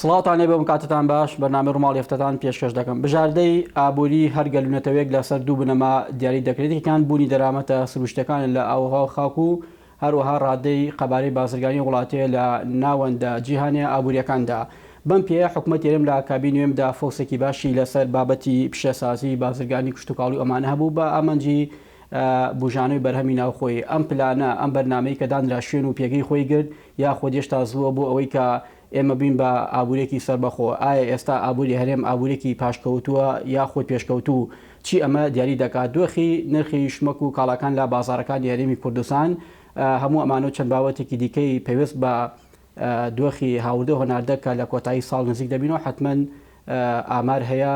سڵاوتان لێبێ و کاتتان باش، بەرنامەی ڕووماڵی هەفتەتان پێشکەش دەکەم. بژاردەی ئابووری هەر گەل و نەتەوەیەک لەسەر دوو بنەما دیاری دەکرێت، یەکێکیان بوونی دەرامەتە سروشتیەکانە لە ئاووهەوا و خاک و هەروەها ڕادەی قەبارەی بازرگانی وڵاتەیە لە ناوەندە جیهانیە ئابووریەکاندا. بەم پێیە حکومەتی هەرێم لە کابینی نوێمدا فۆکسێکی باشی لەسەر بابەتی پیشەسازی، بازرگانی، کشتوکاڵی و ئەمانە هەبوو بە ئامانجی بوژانەوەی بەرهەمی ناوخۆیی. ئەم پلانە، ئەم بەرنامەی کە دانرا شوێن و پێگەی خۆی گرت یاخود هێشتا زووە بۆ ئەوەی کە ئێمە بووین بە ئابووریەکی سەربەخۆ، ئایا ئێستا ئابووری هەرێم ئابووریەکی پاشکەوتووە یاخود پێشکەوتوو؟ چی ئەمە دیاری دەکات؟ دۆخی نرخی شمەک و کاڵاکان لە بازاڕەکانی هەرێمی کوردستان، هەموو ئەمانە و چەند بابەتێکی دیکەی پەیوەست بە دۆخی هاوردە و هەناردە کە لە کۆتایی ساڵ نزیک دەبینەوە، حەتمەن ئامار هەیە،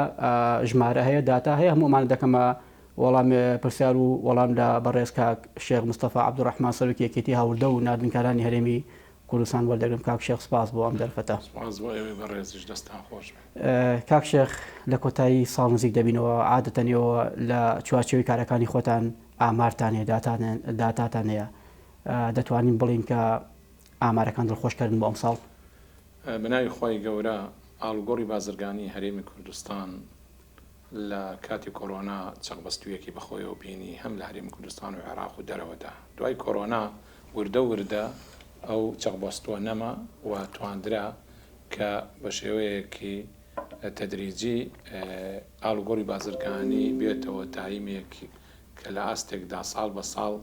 ژمارە هەیە، داتا هەیە، هەموو ئەمانە دەکەمە وەڵام پرسیار و وەڵام لە بەڕێز کاک شێخ مستەفا عەبدولڕەحمان سەرۆکی یەکێتی هاوردە و ناردنکارانی هەرێمی کوردستان وەردەگرم کاک شێخ سپاس بۆ ئەم دەرفەتە. سپاس بۆ ئێوەی بەڕێزیش دەستتان خۆش بێ. کاک شێخ لە کۆتایی ساڵ نزیک دەبینەوە عادەتەن ئێوە لە چوارچێوەی کارەکانی خۆتان ئامارتان هەیە داتاتان هەیە دەتوانین بڵێین کە ئامارەکان دڵخۆشکەرن بۆ ئەمساڵ؟ بە ناوی خوای گەورە ئاڵوگۆڕی بازرگانی هەرێمی کوردستان لە کاتی کۆرۆنا چەقبەستوویەکی بەخۆیەوە بینی هەم لە هەرێمی کوردستان و عێراق و دەرەوەدا. دوای کۆرۆنا وردە وردە ئەو چەقبەستووە نەما و تواندرا کە بە شێوەیەکی تەدریجی ئاڵوگۆڕی بازرگانی بێتەوە تایمێک کە لە ئاستێکدا ساڵ بە ساڵ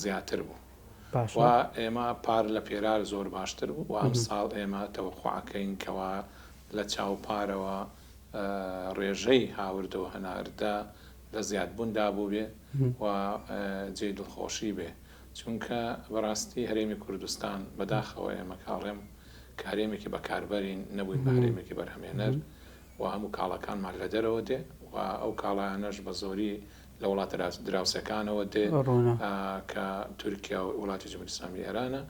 زیاتر بوو و ئێمە پار لە پێرار زۆر باشتر بوو و ئەمساڵ ئێمە تەوەقوع ئەکەین کەوا لە چاو پارەوە ڕێژەی هاوردە و هەناردە لە زیادبووندا بووبێ و جێی دڵخۆشی بێ چونکە بەڕاستی هەرێمی کوردستان بەداخەوە ئێمە کە ئەڵێم کە هەرێمێکی بەکاربەرین نەبووین بە هەرێمێکی بەرهەمێنەر و هەموو کاڵاکانمان لە دەرەوە دێ و ئەو کاڵایانەش بە زۆری لە وڵاتە دراوسێکانەوە دێ کە تورکیا و وڵاتی جمهوری ئیسلامی ئێرانە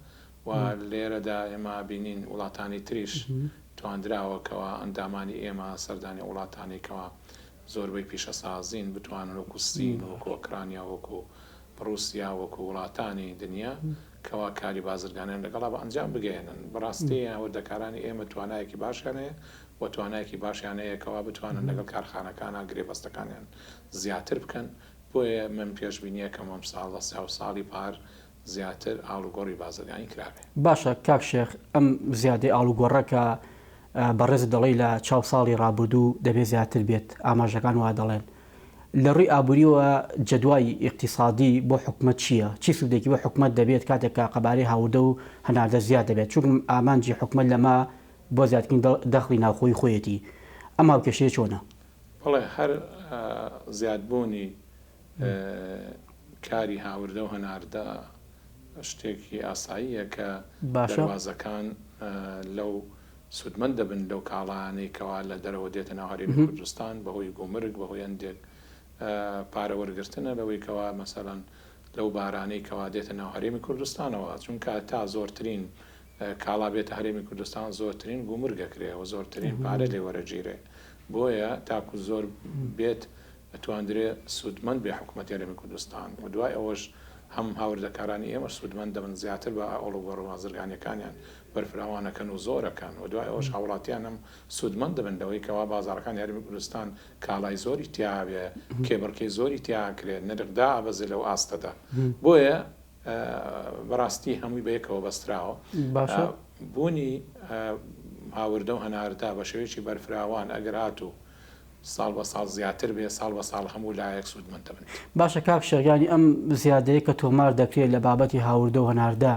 و لێرەدا ئێمە بینین وڵاتانی تریش تواندراوە کەوا ئەندامانی ئێمە سەردانی وڵاتانی کەوا زۆربەی پیشەسازین بتوانن وەکو سین وەکو ئۆکرانیا وەکو ڕوسیا وەکو وڵاتانی دنیا کەوا کاری بازرگانیان لەگەڵا بە ئەنجام بگەیەنن. بەڕاستی هاوردەکارانی ئێمە توانایەکی باشیان هەیە و توانایەکی باشیان هەیە کەوا بتوانن لەگەڵ کارخانەکانا گرێبەستەکانیان زیاتر بکەن بۆیە من پێشبینیەکەم ئەمساڵ لە ساڵی پار زیاتر ئاڵوگۆڕی بازرگانی کرابێ. باشە کاک شێخ ئەم زیادەی ئاڵوگۆڕە کە بەڕێزت دەڵێی لە چاو ساڵی ڕابردوو دەبێ زیاتر بێت ئاماژەکان وا دەڵێن لە ڕووی ئابووریەوە جەدوای ئیقتیسادی بۆ حکومەت چییە؟ چی سوودێکی بۆ حکومەت دەبێت کاتێک کە قەبارەی هاوردە و هەناردە زیاد دەبێت چونکم ئامانجی حکومەت لەمە بۆ زیادکردنی دەخڵی ناوخۆیی خۆیەتی ئەم هاوکێشەیە چۆنە؟ بەڵێ هەر زیادبوونی کاری هاوردە و هەناردە شتێکی ئاساییە کە دەروازەکان لەو سوودمەند دەبن لەو کاڵایانەی کەوا لە دەرەوە دێتە ناو هەرێمی کوردستان بەهۆی گومرگ بەهۆی هەندێک پارە وەرگرتنە لەوەی کەوا مەسەلەن لەو بارانەی کەوا دێتە ناو هەرێمی کوردستانەوە چونکە تا زۆرترین کاڵا بێتە هەرێمی کوردستان زۆرترین گومرگ ئەکرێ و زۆرترین پارە لێ وەرەگیرێ بۆیە تاکو زۆر بێت ئەتواندرێ سوودمەند بێ حکومەتی هەرێمی کوردستان و دوای ئەوەش هەم هاوردەکارانی ئێمەش سوودمەند دەبن زیاتر بە ئاڵوگۆڕە بازرگانیەکانیان بەرفراوان ئەکەن و زۆر ئەکەن و دوای ئەوەش هاوڵاتیان هەم سوودمەند دەبن لەوەی کەوا بازاڕەکانی هەرێمی کوردستان کاڵای زۆری تیا بێ کێبڕکێی زۆری تیا ئەکرێ نرخ دائەبەزێ لەو ئاستەدا بۆیە بەڕاستی هەمووی بەیەکەوە بەستراوە. باشە. بوونی هاوردە و هەناردە بە شێوەیەکی بەرفراوان ئەگەر هاتوو ساڵ بە ساڵ زیاتر بێ، ساڵ بە ساڵ هەموو لایەک سوودمەند دەبن. باشە کاک شێخ یانی ئەم زیادەیە کە تۆمار دەکرێت لە بابەتی هاوردە و هەناردە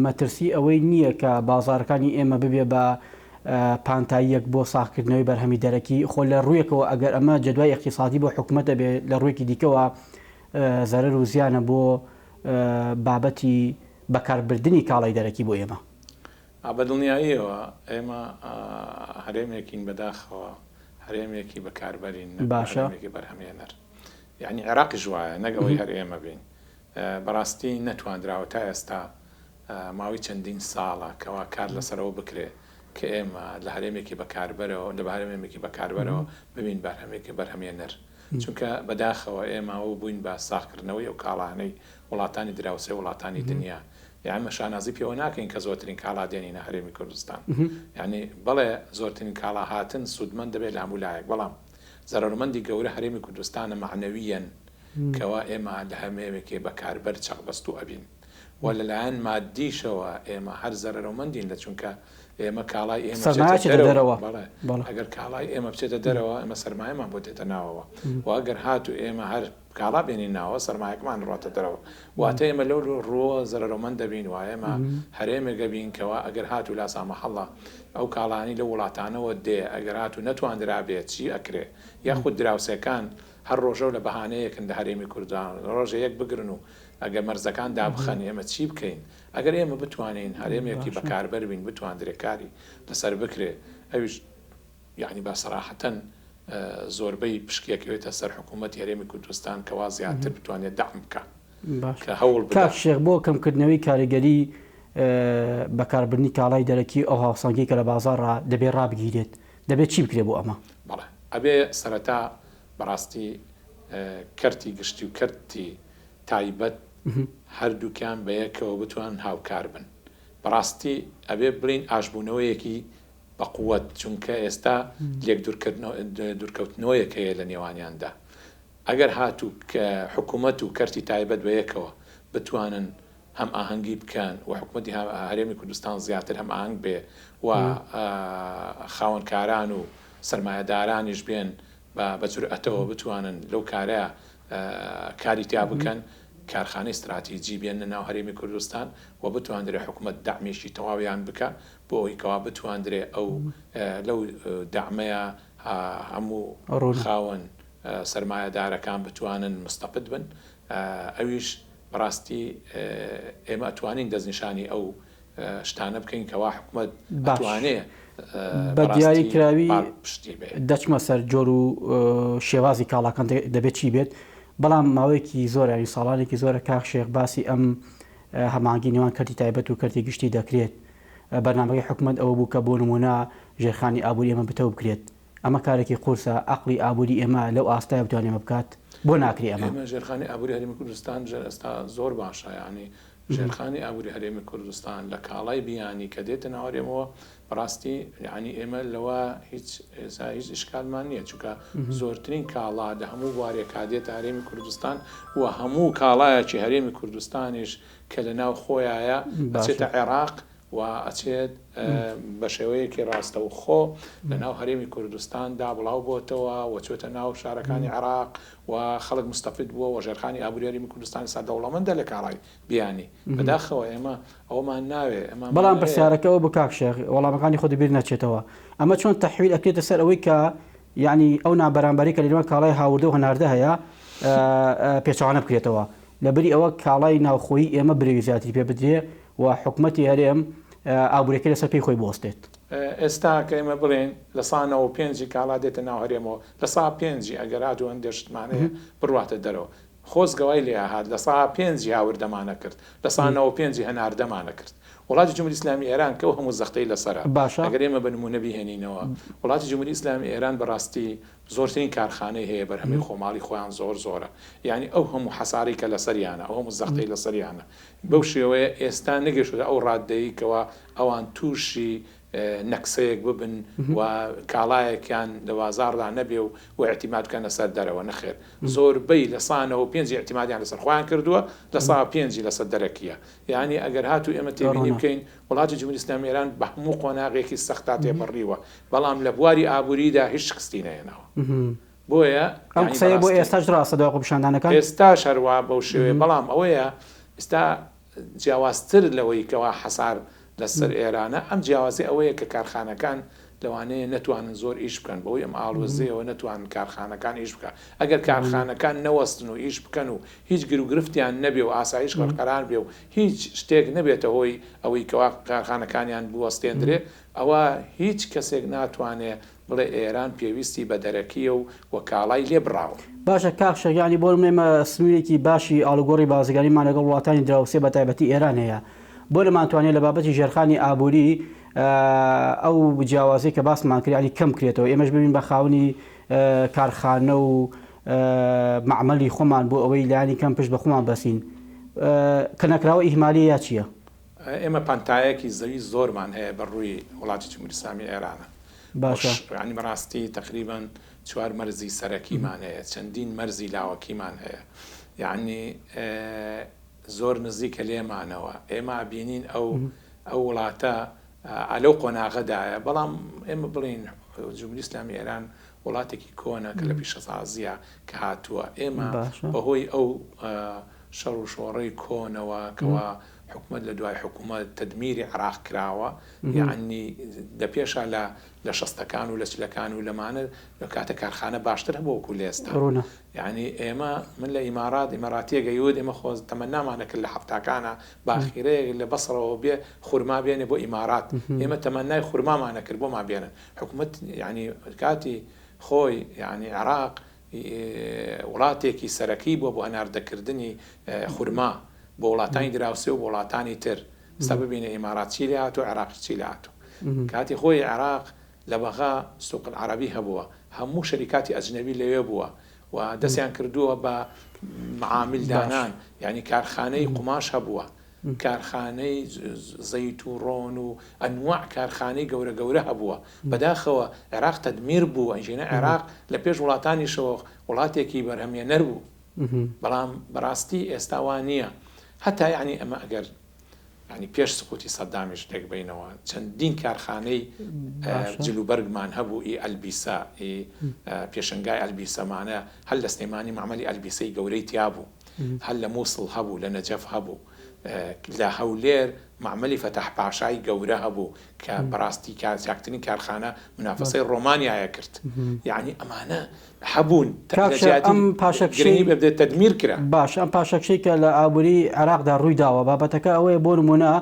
مەترسی ئەوەی نییە کە بازاڕەکانی ئێمە ببێ بە پانتاییەک بۆ ساغکردنەوەی بەرهەمی دەرەکی؟ خۆ لە ڕوویەکەوە ئەگەر ئەمە جەدوای ئیقتیسادی بۆ حکومەت ئەبێ لە ڕوویەکی دیکەوە زەرەر و زیانە بۆ بابەتی بەکاربردنی کاڵای دەرەکی بۆ ئێمە. بە دڵنیاییەوە ئێمە هەرێمێکین بەداخەوە هەرێمێکی بەکاربەرین نەک هەرێمێکی بەرهەمهێنەر یانی عێراقیش وایە نەک ئەوەی هەر ئێمە بین بەڕاستی نەتواندراوە تا ئێستا ماوەی چەندین ساڵە کەوا کار لەسەرەوە بکرێ کە ئێمە لە هەرێمێکی بەکاربەرەوە لە هەرێمێکی بەکاربەرەوە ببین بەرهەمێکی بەرهەمێنەر چونکە بەداخەوە ئێمە ئەوە بووین بە ساغکردنەوەی ئەو کاڵانەی وڵاتانی دراوسێ وڵاتانی دنیا. ئێمە شانازی پێوە ناکەین کە زۆرترین کاڵا دێنینە هەرێمی کوردستان. یانی بەڵێ زۆرترین کاڵا هاتن سوودمەند دەبێت لە هەموو لایەک، بەڵام زەرەرمەندی گەورە هەرێمی کوردستانە مەعنەوییەن کەوا ئێمە لە هەمێوێکێ بەکاربەر چەقبەستوو ئەبین و لەلایەن مادیشەوە ئێمە هەر زەرەرەومەندین لە چونکە ئێمە کاڵای ئێمە سەرمایە بچێتە چێتە دەرەوە دەرەوە. بەڵێ بەڵێ. ئەگەر کاڵای ئێمە بچێتە دەرەوە ئێمە سەرمایەمان بۆ دێتە ناوەوە و ئەگەر هاتوو ئێمە هەر کاڵا بێنین ناوە سەرمایەکەمان ڕواتە دەرەوە واتە ئێمە لەو ڕووە زەرەرەومەند دەبین و ئێمە هەرێمێک ئەبین کەوا ئەگەر هاتوو لا سامح اللە ئەو کاڵایانەی لەو وڵاتانەوە دێ ئەگەر هاتوو نەتواندرابێ چی ئەکرێ یاخود دراوسێکان هەر ڕۆژەو لە بەهانەیەکن لە هەرێمی کوردستان ڕۆژێ یەک بگرن و ئەگەر مەرزەکان دابخەن ئێمە چی بکەین ئەگەر ئێمە بتوانین هەرێمێکی بەکاربەر بین بتواندرێ کاری لەسەر بکرێ ئەویش یەعنی بە سەراحەتەن زۆربەی پشکی ئەکەوێتە سەر حکوومەتی هەرێمی کوردستان کەوا زیاتر بتوانێت دەعم بکا باش کە هەوڵ بدا. کاک شێخ بۆ کەمکردنەوەی کاریگەری بەکاربردنی کاڵای دەرەکی ئەو هاوسەنگیەی کە لە بازاڕا دەبێ ڕابگیرێت دەبێ چی بکرێ بۆ ئەمە؟ بەڵێ ئەبێ سەرەتا بەڕاستی کەرتی گشتی و کەرتی تایبەت هەردووکیان بەیەکەوە بتوانن هاوکار بن بەڕاستی ئەبێ بڵێین ئاشبوونەوەیەکی بە قوت چونکە ئێستا لێک دوورکەوتنەوەیەک هەیە لە نێوانیاندا ئەگەر هاتوو حکوومەت و کەرتی تایبەت بە یەکەوە بتوانن هەم ئاهەنگی بکەن و حکوومەتی هەرێمی کوردستان زیاتر هەم ئاهەنگ بێ و خاوەنکاران و سەرمایەدارانیش بێن بە جورئەتەوە بتوانن لەو کارە کاری تیا بکەن، کارخانەی ستراتیجی بێننە ناو هەرێمی کوردستان و بتواندرێ حکومەت دەعمێکی تەواویان بکا بۆ ئەوەی کەوا بتواندرێ ئەو لەو دەعمەیا هەموو خاوەن سەرمایەدارەکان بتوانن مستەفد بن ئەویش بەڕاستی ئێمە ئەتوانین دەستنیشانی ئەو شتانە بکەین کەوا حکومەت باش ئەتوانێ بە دیاری بەڕاستی کراوی پاڵپشتی بێ. دەچمە سەر جۆر و شێوازی کاڵاکان دەبێت چی بێت بەڵام ماوەیەکی زۆرە یانی ساڵانێکی زۆرە کاک شێخ باسی ئەم هەماهەنگی نێوان کەرتی تایبەت و کەرتی گشتی دەکرێت بەرنامەکەی حکومەت ئەوە بوو کە بۆ نمونە ژێرخانی ئابووری ئێمە بتەو بکرێت ئەمە کارێکی قورسە عەقڵی ئابووری ئێمە لەو ئاستایە بتوانێت ئەمە بکات بۆ ناکرێ ئەمە؟ ئێمە ژێرخانی ئابووری هەرێمی کوردستان ژێر ئێستا زۆر باشە یانی ژێرخانی ئابووری هەرێمی کوردستان لە کاڵای بیانی کە دێتە ناو هەرێمەوە بەڕاستی یانی ئێمە لەوە هیچ ئێستا هیچ ئیشکالمان نییە چونکە زۆرترین کاڵا لە هەموو بوارێکا دێتە هەرێمی کوردستان و هەموو کاڵایەکی هەرێمی کوردستانیش کە لە ناو خۆیایە باشە ئەچێتە عێراق و ئەچێت بە شێوەیەکی ڕاستەوخۆ لە ناو هەرێمی کوردستاندا بڵاو بۆتەوە و چۆتە ناو شارەکانی عێراق و خەڵک مستەفید بووە و ژێرخانی ئابووری هەرێمی کوردستان ئێستا دەوڵەمەندە لە کاڵای بیانی. بەداخەوە ئێمە ئەوەمان ناوێ، بەڵام ئێمەمانەوێ. پرسیارەکە ئەوە بوو کاک شێخ، وەڵامەکانی خۆت بیر نەچێتەوە، ئەمە چۆن تەحویل ئەکرێتە سەر ئەوەی کە یەعنی ئەو نابەرامبەری کە لە نێوان کاڵای هاوردە و هەناردە هەیە پێچەوانە بکرێتەوە لەبری ئەوە کاڵای ناوخۆیی ئێمە برەوی زیاتری پێ بدرێ و حکومەتی هەرێم ئابووریەکەی لەسەر پێی خۆی بوەستێت. ئێستا کە ئێمە بڵێین لە سا 95 ی کاڵا دێتە ناو هەرێمەوە، لە سا پێنجی ئەگەر هاتوو هەندێ شتمان هەیە بڕواتە دەرەوە. خۆزگە وای لێ ئەهات لە سا پێنجی هاوردەمان ئەکرد، لە سا 95 ی هەناردەمان ئەکرد. وڵاتی جمهوری ئیسلامی ئێران کە ئەو هەموو زەختەی لەسەرە، باشە. ئەگەر ئێمە بە نموونە بیهێنینەوە، وڵاتی جمهوری ئیسلامی ئێران بە ڕاستی زۆرترین کارخانەی هەیە بەرهەمی خۆماڵی خۆیان زۆر زۆرە یانی ئەو هەموو حەسارەی کە لەسەریانە ئەو هەموو زەختەی لەسەریانە بەو شێوەیە ئێستا نەگەیشتۆتە ئەو ڕاددەی کەوا ئەوان تووشی نەکسەیەک ببن و کاڵایەکیان لە بازاڕدا نەبێ و و ئیعتیماد بکەنە سەر دەرەوە نەخێر زۆربەی لە سا 95 ئیعتیمادیان لەسەر خۆیان کردووە لە سا پێنجی لەسەر دەرەکیە یانی ئەگەر هاتوو ئێمە تێبینی ڕوونە. بکەین وڵاتی جمهوری ئیسلامی ئێران بە هەموو قۆناغێکی سەختا تێپەڕیوە بەڵام لە بواری ئابووریدا هیچ شکستی نەهێناوە بۆیە ئەم یانی قسەیە بۆ بەڕاستی ئێستاش ڕاستە دوای خۆپیشاندانەکان؟ ئێستاش هەروا بەو شێوەیە بەڵام ئەوەیە ئیستا جیاوازتر لەوەی کەوا حەسار لەسەر ئێرانە ئەم جیاوازی ئەوەیە کە کارخانەکان لەوانەیە نەتوانن زۆر ئیش بکەن بەهۆی ئەم ئاڵۆزیەوە نەتوانن کارخانەکان ئیش بکا ئەگەر کارخانەکان نەوەستن و ئیش بکەن و هیچ گیروگرفتیان نەبێ و ئاسایش بەرقەرار بێ و هیچ شتێک نەبێتە هۆی ئەوەی کەوا کارخانەکانیان بوەستێندرێ ئەوا هیچ کەسێک ناتوانێ بڵێ ئێران پێویستی بە دەرەکیە و و کاڵای لێ بڕاوە. باشە کاک شێخ یانی بۆ نمونە ئێمە سنوورێکی باشی ئاڵوگۆڕی بازرگانیمان لەگەڵ وڵاتانی دراوسێ بە تایبەتی ئێران هەیە بۆ نەمانتوانیە لە بابەتی ژێرخانی ئابووری ئەو جیاوازی کە باسمان کرد یانی کەم کرێتەوە ئێمەش ببین بە خاوەنی کارخانە و مەعمەلی خۆمان بۆ ئەوەی لایەنی کەم پشت بە خۆمان بەسین کە نەکراوە ئیهمالیە یا چییە؟ ئێمە پانتایەکی زەوی زۆرمان هەیە بە ڕووی وڵاتی جمهوری ئیسلامی ئێرانە. باشە. یانی بەڕاستی تەقریبەن چوار مەرزی سەرەکیمان هەیە، چەندین مەرزی لاوەکیمان هەیە. یانی زۆر نزیکە لێمانەوە. ئێمە ئەبینین ئەو ئەو وڵاتە ئا لەو قۆناغەدایە، بەڵام ئێمە بڵێین جمهوری ئیسلامی ئێران وڵاتێکی کۆنە کە لە پیشەسازییە کە هاتووە. ئێمە بەهۆی ئەو شەڕ و شۆڕەی کۆنەوە کەوا حکومەت لە دوای حکومەت تەدمیری عێراق کراوە، یەعنی لە پێشا لە لە شەستەکان و لە چلەکان و لەمانە لە کاتە کارخانە باشتر هەبوو وەکو لە ئێستا. ڕوونە. یەعنی ئێمە من لە ئیمارات ئیماراتیەک ئەیوت ئێمە خۆ تەمەنامان ئەکرد لە حەفتاکانا باخیرەیەک لە بەسڕەوە بێ خورما بێنێ بۆ ئیمارات ئێمە تەمەنای خورمامان ئەکرد بۆمان بێنن حکومەت یەعنی کاتی خۆی یەعنی عێراق وڵاتێکی سەرەکی بووە بۆ هەناردەکردنی خورما بۆ وڵاتانی دراوسێ و بۆ وڵاتانی تر. ئێستا ببینە ئیمارات چی لێ هاتوو عێراقیش چی لێ هاتوو. کاتی خۆی عێراق لە بەغا سوق العربی هەبووە، هەموو شەریکاتی ئەجنەبی لەوێ بووە و دەستیان کردووە بە معامل دانان، یانی کارخانەی قوماش هەبووە. کارخانەی زەیت و ڕۆن و ئەنواع کارخانەی گەورە گەورە هەبووە بەداخەوە عێراق تەدمیر بوو ئەگینا عێراق لە پێش وڵاتانیشەوە وڵاتێکی بەرهەمێنەر بوو بەڵام بەڕاستی ئێستا وا نییە هەتا یعنی ئەمە ئەگەر یعنی پێش سقوتی سەدامیش لێک بینەوە چەندین کارخانەی جلوبەرگمان هەبوو ئی ئەلبیسە ئی پێشنگای ئەلبیسەمانە هەر لە سلێمانی معمەلی ئەلبیسەی گەورەی تیا بوو هەر لە موسڵ هەبوو، لە نەجەف هەبوو، لە هەولێر مەعمەلی فەتاح پاشای گەورە هەبوو کە بەڕاستی چاکترین کارخانە مونافەسەی ڕۆمانیایە کرد. یەعنی ئەمانە هەبوون کاک لە شێخ جیاتی ئەم پاشەکشەی گرنگی پێ بدرێت تەدمیر کرا. باشە ئەم پاشەکشەی کە لە ئابووری عێراقدا ڕووی داوە بابەتەکە ئەوەیە بۆ نموونە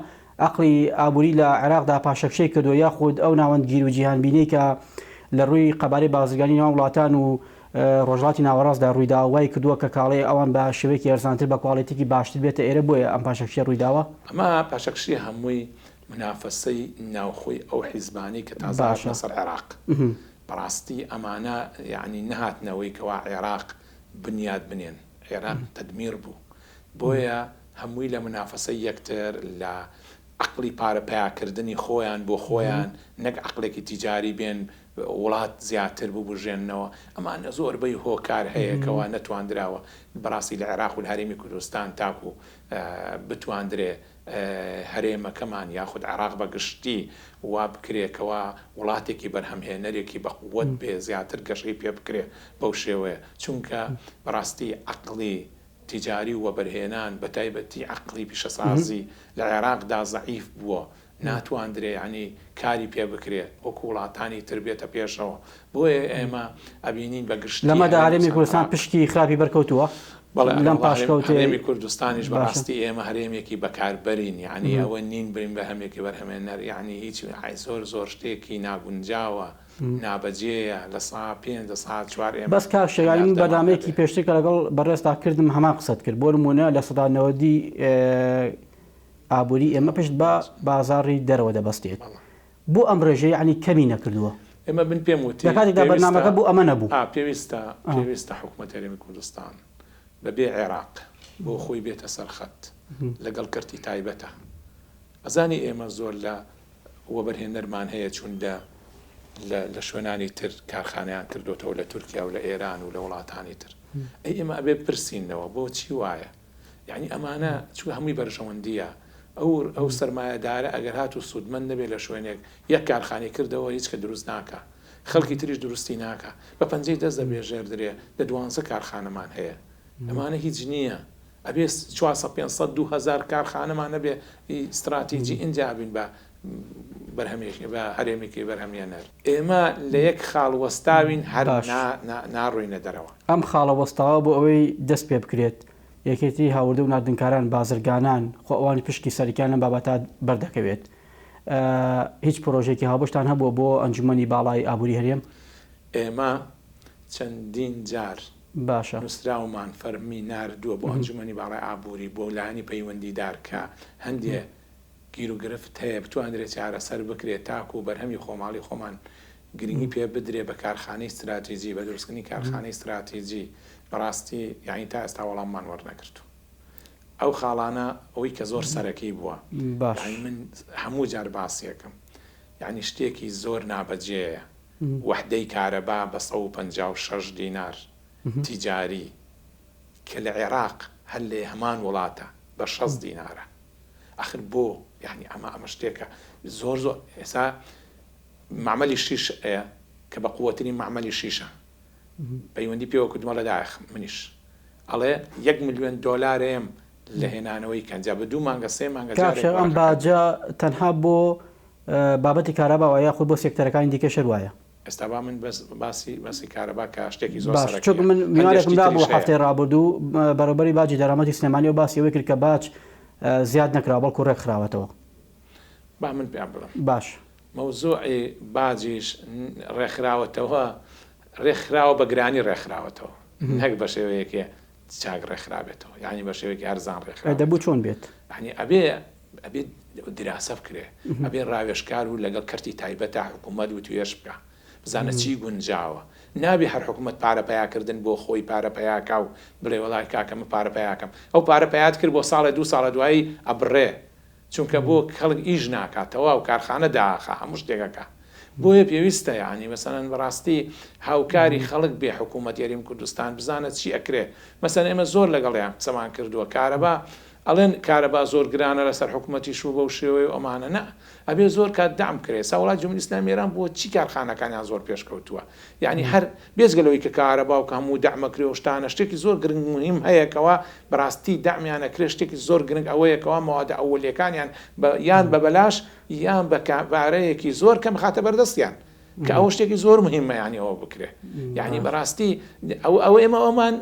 عەقڵی ئابووری لە عێراقدا پاشەکشەی کردووە یاخود ئەو ناوەندگیر و جیهانبینیەی کە لە ڕووی قەبارەی بازرگانی نێوان وڵاتان و ڕۆژهەڵاتی ناوەڕاستدا ڕوویداوە وای کردووە کە کاڵای ئەوان بە شێوەیەکی ئەرزانتر بە کواڵێتیکی باشتر بێتە ئێرە بۆیە ئەم پاشەکشە ڕوویداوە؟ ئەمە پاشەکشەی هەمووی منافەسەی ناوخۆی ئەو حیزبانەی کە تازە باشە هاتنە سەر عێراق بەڕاستی ئەمانە یەعنی نەهاتنەوەی کەوا عێراق بنیات بنێن عێراق تەدمیر بوو بۆیە هەمووی لە منافەسەی یەکتر لە عەقڵی پارە پەیاکردنی خۆیان بۆ خۆیان نەک عەقڵێکی تیجاری بێن وڵات زیاتر ببوژێننەوە ئەمانە زۆربەی هۆکار هەیە کەوا نەتواندراوە بەڕاستی لە عێراق و لە هەرێمی کوردستان تاکو بتواندرێ هەرێمەکەمان یاخود عێراق بە گشتی وا بکرێ کەوا وڵاتێکی بەرهەمهێنەرێکی بە قوت بێ زیاتر گەشەی پێ بکرێ بەو شێوەیە چونکە بەڕاستی عەقڵی تیجاری و وەبەرهێنان بەتایبەتی عەقڵی پیشەسازی لە عێراقدا زەعیف بووە ناتواندرێ یانی کاری پێ بکرێ وەکو وڵاتانی تر بێتە پێشەوە بۆیە ئێمە ئەبینین بە گشتی لەمەدا هەرێمی هەرێمی کوردستان کوردستان پشکی خراپی بەرکەوتووە بەڵێ لەم ئەرێ وەڵا هەرێم پاشکەوتەی هەرێمی کوردستانیش باشە. بەڕاستی ئێمە هەرێمێکی بەکاربەرین یانی ئەوە نین برین بە هەمێکی بەرهەمێنەر یانی هیچ زۆر زۆر شتێکی ناگونجاوە نابەجێیە 5% 4% ئێمە بەس کاک شێرانی من هەناردەمان بەرنامەیەکی هەبێ. پێشتر کە لەگەڵ بەڕێزتا کردم هەمان قسەت کرد بۆ نموونە لە سەدا نەوەدی ئابووری ئێمە پشت بە بازاڕی دەرەوە دەبەستێت بۆ ئەم ڕێژەیە یەعنی کەمی نەکردووە؟ ئێمە من پێم وتی لە کاتێکدا پێویستە بەرنامەکە بۆ ئەمە نەبوو. ئا پێویستە پێویستە حکومەت هەرێمی کوردستان بە بێ عێراق بۆ خۆی بێتە سەر خەت لەگەڵ کەرتی تایبەتە ئەزانی ئێمە زۆر لە وەبەرهێنەرمان هەیە چون لە لە لە شوێنانی تر کارخانەیان کردۆتەوە لە تورکیا و لە ئێران و لە وڵاتانی تر ئەی ئێمە ئەبێ بپرسینەوە بۆ چی وایە یەعنی ئەمانە چونکە هەمووی بەرژەوەندیە ئەو ئەو سەرمایەدارە ئەگەر هاتوو سوودمەند نەبێ لە شوێنێک یەک کارخانەی کردەوە هیچ کە دروست ناکا خەڵکی تریش دروستی ناکا بە پەنجەی دەست دەبێژێردرێ دە دوانزە کارخانەمان هەیە ئەمانە هیچ نییە ئەبێ 400 500 2000 کارخانەمان هەبێ ستراتیجی ئینجا ئەبین بە بەرهەمێکی بە هەرێمێکی بەرهەمێنەر ئێمە لە یەک خاڵ وەستاوین هەر باش. نا نا ناڕۆینە دەرەوە. ئەم خاڵە وەستاوە بۆ ئەوەی دەست پێ بکرێت، یەکێتی هاوردە و ناردنکاران، بازرگانان، خۆ ئەوانیش پشکی سەرەکیان لەم بابەتە بەردەکەوێت. هیچ پرۆژەیەکی هاوبەشتان هەبووە بۆ ئەنجومەنی باڵای ئابووری هەرێم؟ ئێمە چەندین جار باشە. نووسراومان فەرمی ناردووە بۆ ئەنجومەنی باڵای ئابووری، بۆ لایەنی پەیوەندیدار کە هەندێ گیروگرفت هەیە بتواندرێت چارەسەر بکرێت تاکو بەرهەمی خۆماڵی خۆمان گرنگی پێ بدرێ بە کارخانەی ستراتیجی بە دروستکردنی کارخانەی ستراتیجی بەڕاستی یانی تا ئێستا وەڵاممان وەرنەگرتوو. ئەو خاڵانە ئەوەی کە زۆر سەرەکی بووە باش. یانی من هەموو جار باسیەکەم یانی شتێکی زۆر نابەجێیە وەحدەی کارەبا بە 156 دینار تیجاری کە لە عێراق هەر لە هەمان وڵاتە بە 60 دینارە ئەخر بۆ یانی ئەمە ئەمە شتێکە زۆر زۆر ئێستا مەعمەلی شیش ەیە کە بە قوەترین مەعمەلی شیشە پەیوەندی پێوە کردم ئەڵێ دایەخ منیش ئەڵێ یەک ملیۆن دۆلارێم لە هێنانەوەی کەنجا بە دوو مانگە سێ مانگە کاک جارێک شێخ ئەم وەرەقەکە باجە تەنها بۆ بابەتی کارەبا وایە یاخود بۆ سێکتەرەکانی دیکەش هەر وایە؟ ئێستا با من بەس باسی باسی کارەبا کە شتێکی زۆر باش چونکە سەرەکیە من هەندێ میوانێکم شتی دابوو تریش هەیە. هەفتەی ڕابردوو بەڕێوبەری باجی دەرامەتی سلێمانی و باسی ئەوەی کرد کە باج زیاد نەکراوە بەڵکو ڕێکخراوەتەوە. با من پێیان بڵێم. باش. مەوزوعی باجیش ڕێکخراوەتەوە، ڕێکخراوە بە گرانی ڕێکخراوەتەوە نەک بە شێوەیەکی چاک ڕێکخرابێتەوە، یانی بە شێوەیەکی هەرزان دەبوو ڕێکخرابێتەوە. چۆن بێت؟ یانی ئەبێ ئەبێ دیراسە بکرێ، ئەبێ ڕاوێژکار و لەگەڵ کەرتی تایبەتا حکوومەت وتوێژ بکا، بزانە چی گونجاوە. نابێ هەر حکوومەت پارە پەیاکردن بۆ خۆی پارە پەیاکا و بڵێ وەڵای کاکە من پارە پەیاکەم. ئەو پارە پەیات کرد بۆ ساڵێ دوو ساڵە دوایی ئەبڕێ. چونکە بۆ خەڵک ئیش ناکا تەواو کارخانە داخا هەموو شتێک ئەکا بۆیە پێویستە یانی مەسەلەن بەڕاستی هاوکاری خەڵک بێ حکوومەت یەریم کوردستان بزانە چی ئەکرێ مەسەلەن ئێمە زۆر لەگەڵیان قسەمان کردووە کارەبا ئەڵێن کارەبا زۆر گرانە لەسەر حکوومەتیش و بەو شێوەیە و ئەمانە نا ئەبێ زۆر کات دەعم کرێ سا وڵات جمهوری ئیسلامی ئێران بۆ چی کارخانەکانیان زۆر پێشکەوتووە یانی هەر بێجگە لەوەی کە کارەبا و کە هەموو دەعم ئەکرێ و شتانە شتێکی زۆر گرنگ موهیم هەیە کەوا بەراستی دەعمیان ئەکرێ شتێکی زۆر گرنگ ئەوەیە کەوا مەوادە ئەوەلیەکانیان بە یان بە بەلاش یان بە پارەیەکی زۆر کەم خاتە بەردەستیان کە ئەوە شتێکی زۆر موهیمە یانی ئەوە بکرێ یانی بەراستی ئەو ئەوە ئێمە ئەومان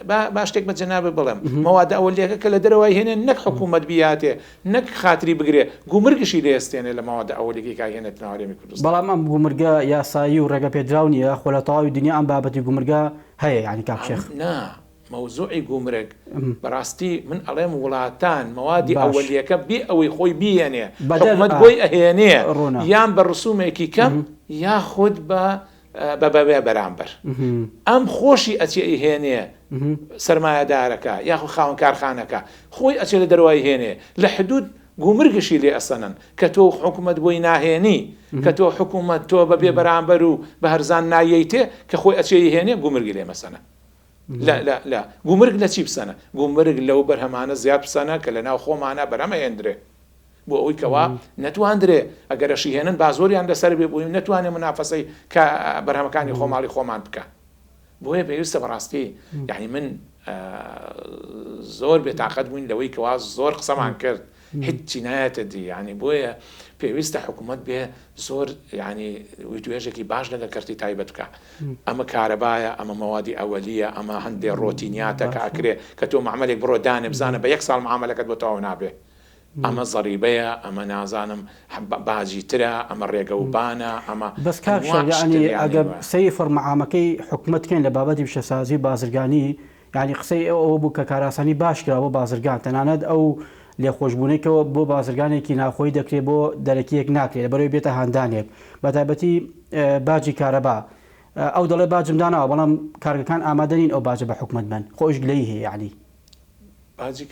با با شتێک بە جەنابت بڵێم مەوادە ئەوەلیەکە کە لە دەرەوەی هێنێن نەک حکوومەت بیاتێ نەک خاتری بگرێ گومرگشی لێ ئەستێنێ لە مەوادە ئەوەلیەکەی کە ئەیهێنێتە ناو هەرێمی کوردستان. بەڵام ئەم گومرگە یاسایی و ڕێگەپێدراو نییە، خۆ لە تەواوی دنیا ئەم بابەتی گومرگە هەیە یانی کاک شێخ. نا مەوزوعی گومرگ بەڕاستی من ئەڵێم وڵاتان مەوادی باش. ئەوەلیەکە بێ ئەوەی خۆی بیهێنێ بەدەر حکومەت ئا بۆی ئەهێنێ ڕوونە. یان بە ڕسومێکی کەم یاخود بە بە بەبێ بەرامبەر ئەم خۆشی ئەچێ ئەیهێنێ سەرمایەدارەکە یاخود خاوەن کارخانەکە خۆی ئەچێ لە دەرەوە ئەیهێنێ لە حدود گومرگشی لێ ئەسەنن کە تۆ حکومەت بۆی ناهێنی کە تۆ حکومەت تۆ بە بێ بەرامبەر و بە هەرزان نایەیتێ کە خۆی ئەچێ ئەیهێنێ گومرگی لێ مەسەنە لە لە لە گومرگ لە چی بسەنە گومرگ لەو بەرهەمانە زیاد بسەنە کە لە ناو خۆمانە بەرهەم ئەهێندرێ بۆ ئەوەی کەوا نەتواندرێ ئەگەر ئەشیهێنن با زۆریان لەسەر بێ بۆی نەتوانێ مونافەسەی کە بەرهەمەکانی خۆماڵی خۆمان بکا بۆیە پێویستە بەڕاستی یعنی من زۆر بێتاقەت بووین لەوەی کەوا زۆر قسەمان کرد هیچی نایەتە دی یعنی بۆیە پێویستە حکوومەت بێ زۆر یعنی وتوێژێکی باش لەگەڵ کەرتی تایبەت بکە ئەمە کارەبایە ئەمە مەوادی ئەوەلیە ئەمە هەندێ ڕۆتینیاتە کە ئەکرێ کە تۆ معمەلێک بڕۆ دانێ بزانە بە یەک ساڵ معامەلەکەت بۆ تەواو نابێ ئەمە زەریبەیە، ئەمە نازانم باجی ترە، ئەمە ڕێگە و بانە، ئەمە بەس کاک شێخ ئەنواع یەعنی شتر یانی ئەگەر وایە. سەیری فۆرمە عامەکەی حکومەت کەین لە بابەتی پیشەسازی و بازرگانی یەعنی قسەی ئێوە ئەوە بوو کە کارئاسانی باش کرا بۆ بازرگان تەنانەت ئەو لێخۆشبوونەی کە بۆ بازرگانێکی ناوخۆیی دەکرێ بۆ دەرەکییەک ناکرێ لەبەرئەوەی بێتە هاندانێک بەتایبەتی باجی کارەبا ئەو دەڵێ باجم داناوە بەڵام کارگەکان ئامادە نین ئەو باجە بە حکومەت بەن خۆ ئەویش گلەیی هەیە یەعنی. باجی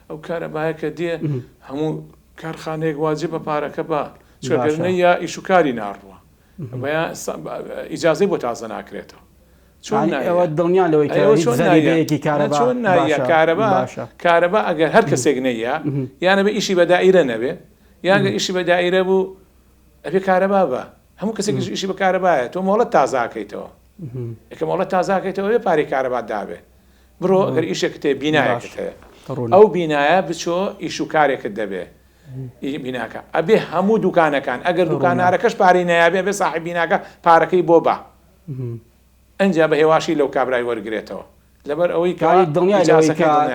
ئەو کارەبایە کە دێ هەموو کارخانەیەک واجبە پارەکە با چونکە گەر نەیە ئیش و کاری ناڕوا ئیجازەی بۆ تازە ناکرێتەوە چۆن ئەوە دڵنیان لەوەی کە هیچ زەریبەیەکی کارەبا چۆن نایە کارەبا کارەبا ئەگەر هەر کەسێک نەیە یانە بە ئیشی بە دائیرە نەبێ یان گەر ئیشی بە دائیرە بوو ئەبێ کارەبا بە هەموو کەسێکیش ئیشی بە کارەبایە تۆ مۆڵەت تازاکەیتەوە یەکە مۆڵەت تازاکەیتەوە بێ پارەی کارەبات دابێ بڕۆ ئەگەر ئیشێکت هەیە بینایەکت هەیە ئەو بینایە بچۆ ئیش و کارێکت دەبێ بیناکە ئەبێ هەموو دوکانەکان ئەگەر دوکانارەکەش پارەی نایابێ بێ ساحب بیناکە پارەکەی بۆ با ئەنجا بە هێواشی لەو کابرای وەرگێتەوە لەبەر ئەوەی کە دڵنیای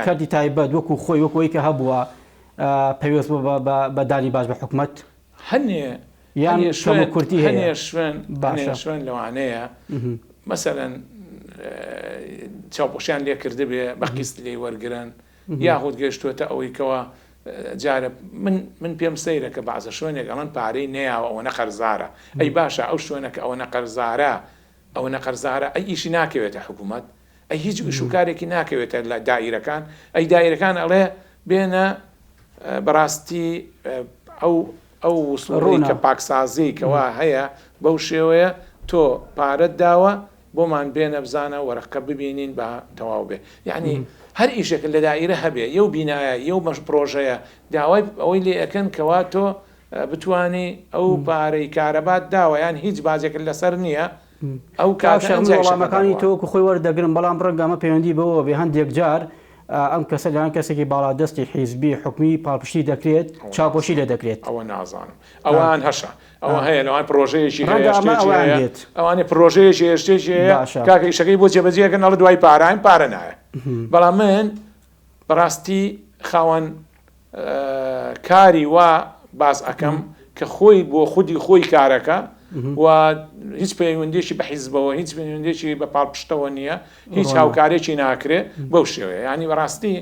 کەرتی تایبەت وەکو خۆی وەکو ئەوەی کە هەبووە پەیوەست بووە بە دانی باج بە حکومەت هەنێ یان هەنێ شوێن کەموکورتی هەیە هەنێ شوێن هەنێ باشە شوێن لەوانەیە مەسەلەن چاوپۆشیان لێ کردبێ بە قیست لێی وەرگرن یاخود گەیشتووەتە ئەوەی کەوا جارە من من پێم سەیرە کە بەعزە شوێنێک ئەڵێن پارەی نەیاوە ئەوەنە قەرزارە ئەی باشە ئەو شوێنە کە ئەوەنە قەرزارە ئەوەنە قەرزارە ئەی ئیشی ناکەوێتە حکوومەت؟ ئەی هیچ ئیش و کارێکی ناکەوێتە لە دائیرەکان ئەی دائیرەکان ئەڵێ بێنە بەڕاستی ئەو ئەو وسوڵەی کە پاکسازی کەوا هەیە بەو شێوەیە تۆ پارەت داوە بۆمان بێنە بزانە وەرەقە ببینین با تەواو بێ یعنی هەر ئیشێک لە دائیرە هەبێ یەو بینایە یەو مەش پرۆژەیە داوای ئەوەی لێ ئەکەن کەوا تۆ بتوانی ئەو پارەی کارەبات داوە یان هیچ باجێکت لەسەر نییە ئەو کاک شێخ من وەڵامەکانی تۆ وەکو خۆی وەردەگرم بەڵام ڕەنگە ئەمە پەیوەندی بەوەوە بێ هەندێک جار ئەم کەسە لەلایەن کەسێکی باڵادەستی حیزبی حکومی پاڵپشتی دەکرێت چاوپۆشی لێ دەکرێت. ئەوە نازانم ئەوان هەشە ئەوە هەیە لەوان پرۆژەیەکی هەیە شتێکی هەیە ئەوانەی پرۆژەیەکی هەیە شتێکی هەیە کاکە ئیشەکەی بۆ جێبەجێ ئەکەن ئەڵێ دوای پارە پارە نایە بەڵام من بەڕاستی خاوەن کاری وا باس ئەکەم کە خۆی بۆ خودی خۆی کارەکە و هیچ پەیوەندێکی بە حیزبەوە هیچ پەیوەندێکی بە پاڵپشتەوە نییە هیچ هاوکارێکی ناکرێ بەو شێوەیە ینی بەڕاستی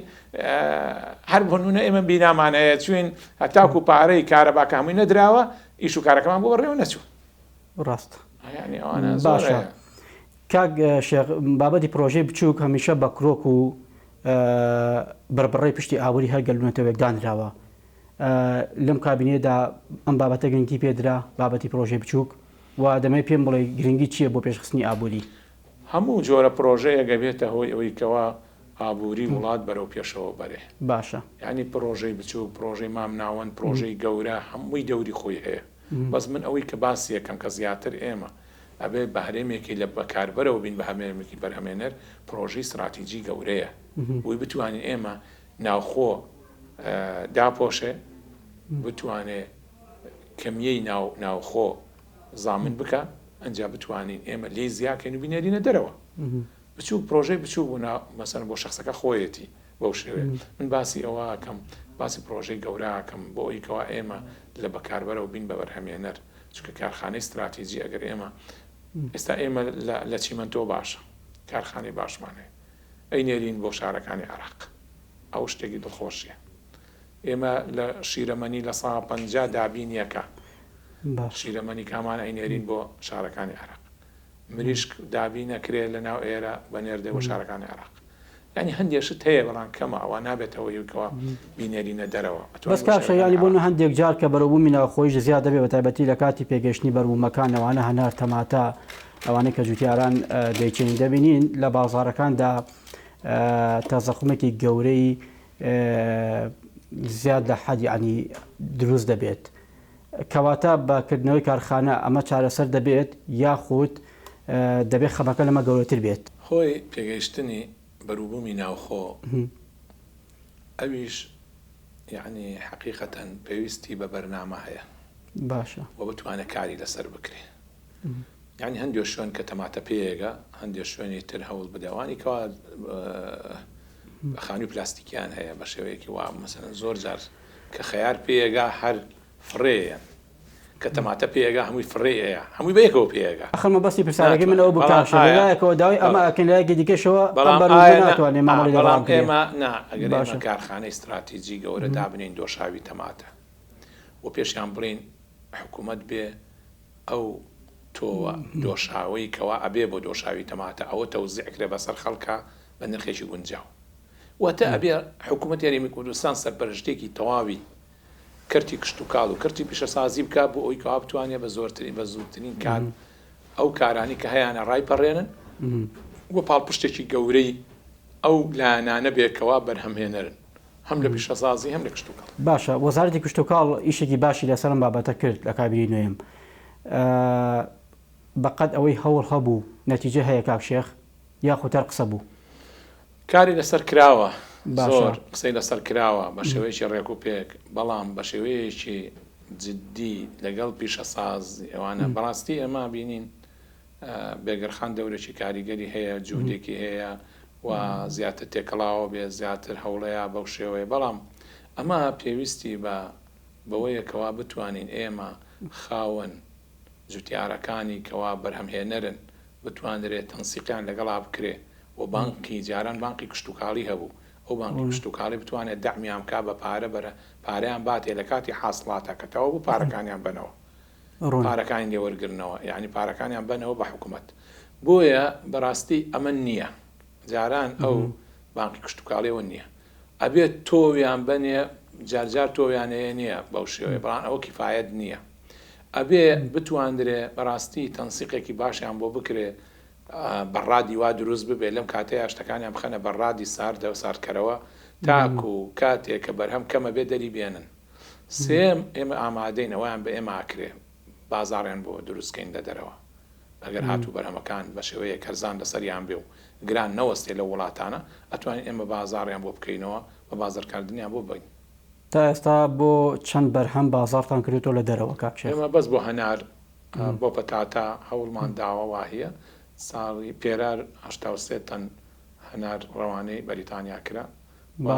هەر بۆ نمونە ئێمە بینامان هەیە چوین هەتاکو پارەی کارەباکە هەمووی نەدراوە ئیش و کارەکەمان بۆ بەڕێوە نەچوو ڕاست باشە کاک شێخ بابەتی پرۆژەی بچووک هەمیشە بە کرۆک و بڕبڕەی پشتی ئابووری هەر گەل و نەتەوەیەک دانراوە. لەم کابینەیەدا ئەم بابەتە گرنگی پێدرا، بابەتی پرۆژەی بچووک و دەمەوێت پێم بڵێی گرنگی چییە بۆ پێشخستنی ئابووری؟ هەموو جۆرە پرۆژەیەک ئەبێتە هۆی ئەوەی کەوا ئابووری وڵات بەرەو پێشەوە بەرێ. باشە. یانی پرۆژەی بچووک، پرۆژەی مام ناوەند، پرۆژەی گەورە هەمووی دەوری خۆی هەیە. بەس من ئەوەی کە باسی ئەکەم کە زیاتر ئێمە ئەبێ بە هەرێمێکی لە بەکاربەرەوە بین بە هەرێمێکی بەرهەمێنەر پرۆژەی ستراتیجی گەورەیە بۆی بتوانین ئێمە ناوخۆ داپۆشێ بتوانێ کەمیەی ناو ناوخۆ زامن بکە ئەجا بتوانین ئێمە لێی زیاکەین و بینێرینە دەرەوە بچوک پرۆژەی بچوک بوو مەسەن بۆ شخصەکە خۆیەتی بەو شێوەیە من باسی ئەوە ئەکەم باسی پرۆژەی گەورە ئەکەم بۆ ئەوی کەوا ئێمە لە بەکاربەرەوە بین بە بەرهەمێنەر چونکە کارخانەی ستراتیجی ئەگەر ئێمە ئێستا ئێمە لە چیمەنتۆ باشە کارخانەی باشمان هەیە ئەینێرین بۆ شارەکانی عێراق ئەو شتێکی دڵخۆشیە ئێمە لە شیرەمەنی 50% دابینیەکە شیرەمەنی کامان ئەینێرین بۆ شارەکانی عێراق مریشک دابینەکرێ لە ناو ئێرە بەنێردێ بۆ شارەکانی عێراق یانی هەندێ شت هەیە بەڵام کەمە ئەوە نابێتە هۆی کەوا بینێرینە دەرەوە بەس کاک شێخ یانی بۆ هەندێک جار کە بەرەوبوومی ناوخۆیش زیاد دەبێت بە تایبەتی لە کاتی پێگەشتنی بەربوومەکان لەوانە هەنار تەماتە ئەوانەی کە جوتیاران دەیچێنین دەبینین لە بازارەکاندا تەزەخمێکی گەورەی زیاد لە حەد یعنی دروست دەبێت کەواتە بە کردنەوەی کارخانە ئەمە چارەسەر دەبێت یاخود دەبێت خەمەکە لەمە گەورەتر بێت؟ هۆی پێگەیشتنی بەروبوومی ناوخۆ ئەویش یەعنی حەقیقەتەن پێویستی بە بەرنامە هەیە باشە و بتوانێ کاری لەسەر بکرێ یەعنی هەندێ شوێن کە تەماتە پێیەگا هەندێ شوێنی تر هەوڵ بدە ئەوانی کەوا خانووی پلاستیکیان هەیە بە شێوەیەکی وا مەسەلەن زۆر جار کە خەیار پێیەگا هەر فڕێیەن کە تەماتە پێیەگا هەمووی فڕێ ئەیا هەمووی بەیەکەوە پێیەگا. ئەخر مەبەستی پرسیارەکەی من ئەوە بوو کاک شێخ لە لایەکەوە داوای ئەمە ئەکەین لە لایەکی دیکەشەوە ئەم بەڵام بەروبوومە ئایا نا ناتوانێ مامەڵەی لەگەڵا بەڵام بکرێ. ئێمە نا ئەگەر ئێمە باشە. کارخانەی ستراتیجی گەورە دابنێین دۆشاوی تەماتە و پێشیان بڵێین حکوومەت بێ ئەو تۆوە دۆشاوەی کەوا ئەبێ بۆ دۆشاوی تەماتە ئەوە تەوزیع کرێ بەسەر خەڵکا بە نرخێکی گونجاو واتە ئەبێ حکوومەتی هەرێمی کوردستان سەرپەرشتێکی تەواوی کەرتی کشتوکاڵ و کەرتی پیشەسازی بکات بۆ ئەوەی کەوا بتوانێت بە زۆرترین بە زووترین کات ئەو کارانەی کە هەیانە ڕایپەڕێنن و پاڵپشتێکی گەورەی ئەو لایەنانە بێت کەوا بەرهەمهێنەرن هەم لە پیشەسازی هەم لە کشتوکاڵ. باشە وەزارەتی کشتوکاڵ ئیشێکی باشی لەسەر ئەم بابەتە کرد لە کابینەی نۆیەم بەقەد ئەوەی هەوڵ هەبوو نەتیجە هەیە کاک شێخ؟ یاخود هەر قسە بوو؟ کاری لەسەر کراوە، باشە. زۆر قسەی لەسەر کراوە بە شێوەیەکی ڕێک و پێک، بەڵام بە شێوەیەکی جدی لەگەڵ پیشەساز ئەوانە بەڕاستی ئێمە بینین بێگەرخان دەورێکی کاریگەری هەیە، جوهدێکی هەیە و زیاتر تێکەڵاوە بێ، زیاتر هەوڵەیە بەو شێوەیە، بەڵام ئەمە پێویستی بە بەوەیە کەوا بتوانین ئێمە خاوەن جوتیارەکانی کەوا بەرهەمهێنەرن بتوانرێ تەنسیقیان لەگەڵا بکرێ و بانقی جاران بانقی کشتوکاڵی هەبوو ئەو بانقی کشتوکاڵی بتوانێ دەعمیان بکا بە پارە بەرە پارەیان باتێ لە کاتی حاسڵاتا کە تەواو بوو پارەکانیان بەنەوە پارەکانی لێ وەرگرنەوە یانی پارەکانیان بەنەوە بە حکومەت بۆیە بەراستی ئەمە نییە. جاران ئەو بانقی کشتوکاڵیەوە نییە ئەبێت تۆویان بەنێ جارجار تۆویان هەیە نییە بەو شێوەیە بەڵام ئەوە کیفایەت نییە ئەبێ بتواندرێ بەڕاستی تەنسیقێکی باشیان بۆ بکرێ بەڕادی وا دروست ببێ لەم کاتەیا شتەکانیان بخەنە بەڕادی ساردەوە ساردکەرەوە تاکو کاتێ کە بەرهەم کەمە بێ دەری بێنن سێیەم ئێمە ئامادەین ئەوەیان بە ئێمە ئەکرێ بازاڕیان بۆ دروست کەین لە دەرەوە ئەگەر هاتوو بەرهەمەکان بە شێوەیەک هەرزان لەسەریان بێ و گران نەوەستێ لەو وڵاتانە ئەتوانین ئێمە بازاڕیان بۆ بکەینەوە و بازرکاردنیان بۆ ببەین. تا ئێستا بۆ چەند بەرهەم بازاڕتان کردۆتەوە لە دەرەوە کاک شێخ؟ ئێمە بەس بۆ هەنار بۆ پەتاتە هەوڵمان داوە واهیە ساڵی پێرار 83 تەن هەنار ڕەوانەی بەریتانیا کرا و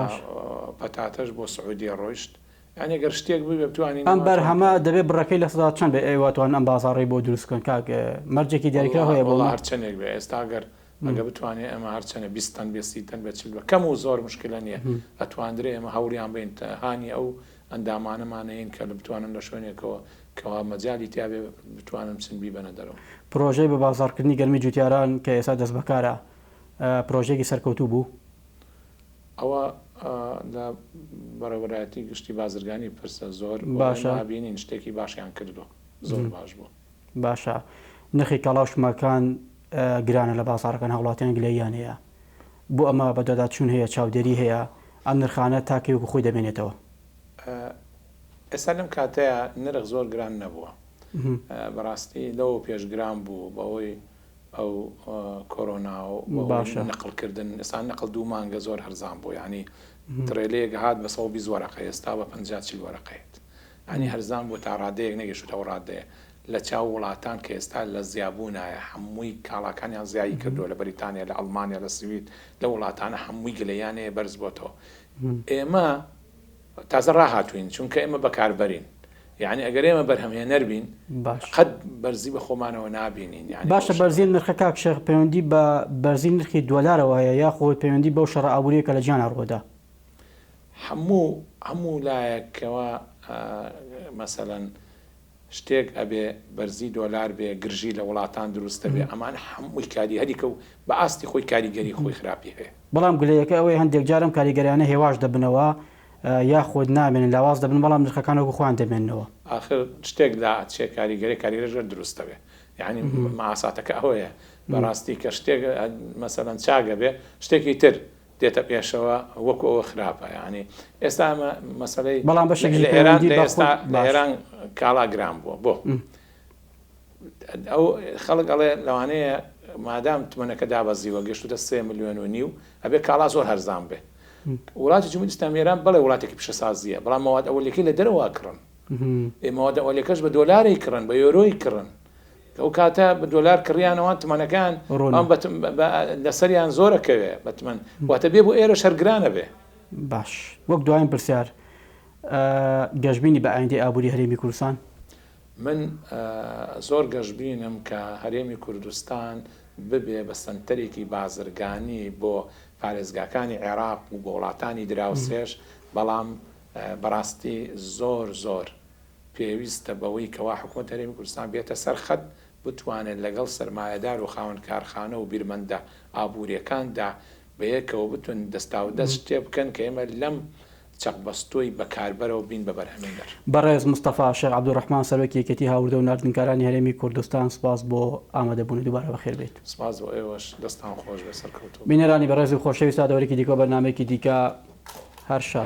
پەتاتەش بۆ سعودیە ڕۆیشت یانی گەر شتێک ببێ بتوانین ئەم بەرهەمە دەبێ بڕەکەی لە سەدا چەند بێ ئێوە توان ئەم بازاڕەی بۆ دروست بکەن کاک مەرجێکی دیاریکراو هەیە بۆ وەڵا هەر چەندێک بێ ئێستا گەر ئەگە بتوانێ ئێمە هەر چەنە 20 تەن بێ 30 تەن بێ 40 بێ کەم و زۆر مشکلە نییە ئەتواندرێ ئێمە هەوڵیان بین هانی ئەو ئەندامانەمان ئەیەین کە بتوانن لە شوێنێکەوە کەوا مەجالی تیا بێ بتوانن بچن بیبەنە دەرەوە. پرۆژەی بە بازاڕکردنی گەنمی جوتیاران کە ئێستا دەستبەکارە پرۆژەیەکی سەرکەوتوو بوو؟ ئەوە لە بەڕێوەبەرایەتی گشتی بازرگانی پرسە زۆر باشە. ئێمە بینین شتێکی باشیان کردووە زۆر باش بوو. باشە نرخی کاڵا و شمەکان گرانە لە بازاڕەکان هاوڵاتیان گلەییان هەیە بۆ ئەمە بەدواداچوون هەیە چاودێری هەیە ئەم نرخانە تا کەی وەکو خۆی دەمێنێتەوە؟ ئێستا لەم کاتەیا نرخ زۆر گران نەبووە بەڕاستی لەوە پێش گران بوو بەهۆی ئەو کۆرۆنا و باشە. نەقل کردن ئێستا نەقل دوو مانگە زۆر هەرزان بوو یانی تڕێلەیەک هات بە 120 وەرەقە ئێستا بە 50 40 وەرەقەیەت یانی هەرزان بوو تا ڕادەیەک نەگەشتووتە ئەو ڕادەیە لە چاو وڵاتان کە ئێستا لە زیابوونایە هەمووی کاڵاکانیان زیایی کردووە لە بەریتانیا لە ئەڵمانیا لە سوید لە وڵاتانە هەمووی گلەییان هەیە بەرز بۆتەوە ئێمە تازە ڕاهاتووین چونکە ئێمە بەکاربەرین یعنی ئەگەر ئێمە بەرهەمهێنەر بین باش قەت بەرزی بە خۆمانەوە نابینین یعنی باشە بەرزی نرخە کاک شێخ پەیوەندی بە بەرزی نرخی دۆلارەوە هەیە یاخود پەیوەندی بەو شەڕە ئابووریە کە لە جیهانا ڕووەدا؟ هەموو هەموو لایەکەوە مەسەلەن شتێک ئەبێ بەرزی دۆلار بێ گرژی لە وڵاتان دروست دەبێ ئەمانە هەمووی کاری هەریکە و بە ئاستی خۆی کاریگەری خۆی خراپی هەیە. بەڵام گلەیەکە ئەوەیە هەندێک جار ئەم کاریگەریانە هێواش دەبنەوە یاخود نامێنن لاواز دەبن بەڵام نرخەکان وەکو خۆیان دەمێننەوە. ئاخر شتێک لا ئەچێ کاریگەری کاریگەرش هەر دروست دەبێ یانی مەعاساتەکە ئەوەیە بەڕاستی کە شتێک مەسەلەن چاک ئەبێ شتێکی تر دێتە پێشەوە وەکو ئەوە خراپە یانی ئێستا ئەمە مەسەلەی بەڵام بەشێکیش لە ئێران پەیوەندی لە بە ئێستا خود لە باش ئێران کاڵا گران بووە بۆ ئەو خەڵک ئەڵێ لەوانەیە مادام تمەنەکە دابەزیوە گەشتوتە سێ ملیۆن و نیو ئەبێ کاڵا زۆر هەرزان بێ وڵاتی جمهوری ئیسلامی ئێران بەڵێ وڵاتێکی پیشەسازیە بەڵام مەواد ئەوەلیەکەی لە دەرەوە کڕن ئێ مەواد ئەوەلیەکەش بە دۆلاری کڕن بە یۆرۆی کڕن ئەو کاتە بە دۆلار کڕیانەوە تمەنەکان ڕوونە. ئەم بە بە لەسەریان زۆرە کەوێ بە تمەن واتە بێ بۆ ئێرەش هەر گرانە بێ. باش وەک دوایین پرسیار گەشبینی بە ئایندەی ئابووری هەرێمی کوردستان؟ من زۆر گەشبینم کە هەرێمی کوردستان ببێ بە سەنتەرێکی بازرگانی بۆ پارێزگاکانی عێراق و بۆ وڵاتانی دراوسێش، بەڵام بەڕاستی زۆر زۆر پێویستە بەوەی کەوا حکومەت هەرێمی کوردستان بێتە سەر خەت بتوانێت لەگەڵ سەرمایەدار و خاوەن کارخانە و بیرمەندە ئابووریەکاندا بەیەکەوە بتون دەستاودەست شتێ بکەن کە ئێمە لەم چەقبەستووی بەکاربەرەوە بین بە بەرهەمێنەر. بەڕێز مستەفا شێخ عەبدولڕەحمان سەرۆکی یەکێتی هاوردە و ناردنکارانی هەرێمی کوردستان سوپاس بۆ ئامادەبوونت دووبارە بەخێر بێیت. سپاس بۆ ئێوەش دەستان خۆش بێت سەرکەوتوو بن. بینەرانی بەڕێز و خۆشەویست تا دەوەرێکی دیکە و بەرنامەیەکی دیکە هەر شاد.